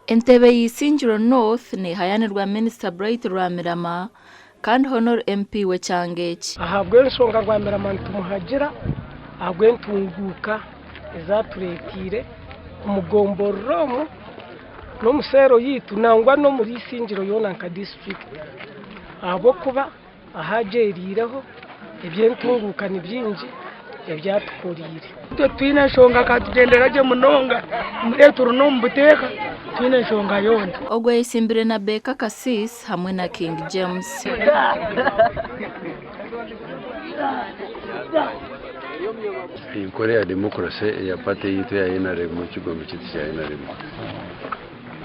Entebe ya Isingiro North nehayanirwa Minisita Bright Rwamirama kandi hoona ori MP w'ekyanga eki. Ahabw'enshonga Rwamirama nitumuhagira ahabw'entunguuka ezi atureeteire omu gomborora omu n'omu seero yaitu nangwa n'omuri Isingiro yoona nka disiturikiti ahabw'okuba Ahu agyereireho, eby'entunguuka ni bingi ebi atukoreire. Itwe titwine nshonga akatugyendera gye munonga mbwenu turi n'omu buteeka titwine nshonga yoona. Ogwo ayetsimbire na Baker Kasisi hamwe na King James. Enkora ya demokurase eya paate yaitu eya NRM ekigombe kyaitu kya NRM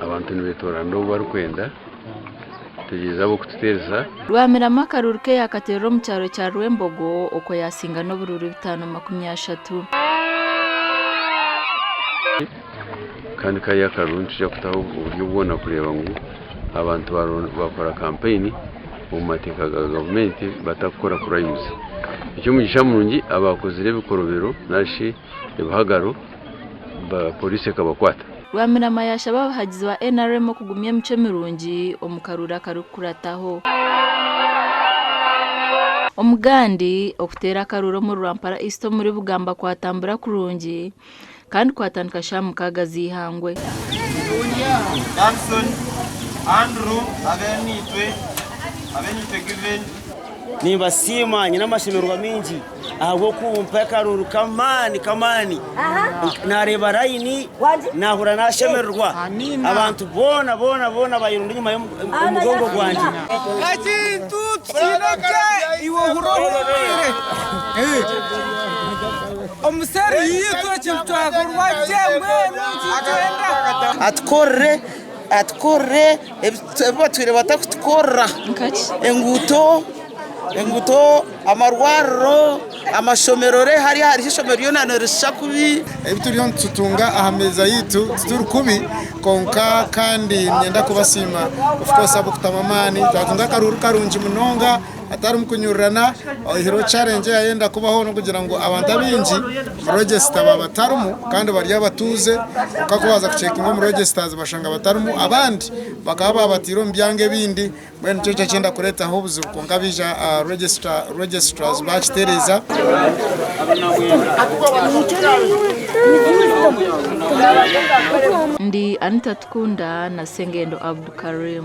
abantu nibetoorana ou barikwenda. Tegyereza ab'okututeereza. Rwamirama akaruru ke yaakateerera omu kyaro kya Rwembogo okwo yaasinga n'oburuuru 530. Kandi kariya akaruru nitwija kutaho oburyo bwona kureeba ngu abantu baakora kampeyini omu mateeka ga gavumenti batakukora crimes. Eky'omugisha murungi abaakozire ebikorobero narishi ebihagaro pooriisi ekabakwata. Rwamirama yaashaba abahagizi ba NRM okugumya emicwe mirungi omu karuuru akarikukurataho. Omugandi, okuteera akaruuru omuri Rwampara East omuri Bugamba kwatambura kurungi kandi kwatandika shaaha mukaaga z'eihangwe. Samson, Andrew, Abenaitwe, Abenaitwe Given. Nimbasiima nyine amashemererwa maingi ahabw'okumpa akaruuru k'amaani k'amaani. Naareeba layini naahurira naashemererwa. Abantu boona boona boona baayerunda enyima y'omugongo gwangye. Ekintu tukiine gye iwe ohurire ohumwire. Omu seeri yaitu ekintu kyakorwa gye mbwenu nikitwenda. Atukorere atukorere ebi batwire batakutukorera enguuto enguuto amarwariro amashomero reero hariya hariho eishomero ryona nirishusha kubi. Ebi turiyo nitutunga aha meeza yaitu tituri kubi kwonka kandi niinyenda kubasiima of course ahabw'okutamu amaani twatunga akaruuru karungi munonga hatarimu kunyurirana oyihireho challenge eyayenda kubaho n'okugira ngu abantu abaingi omu register baba batarimu kandi bari abatuuze kwonka ku baaza kucekinga omu registers bashanga batarimu abandi bakaba baabataire omu byanga ebindi. Mbwenu nikyo kyenda kureetaho obuzibu kwonka baija aha registrars baakitereeza. Ndi Anita Tukunda na Sengendo Abdukarim.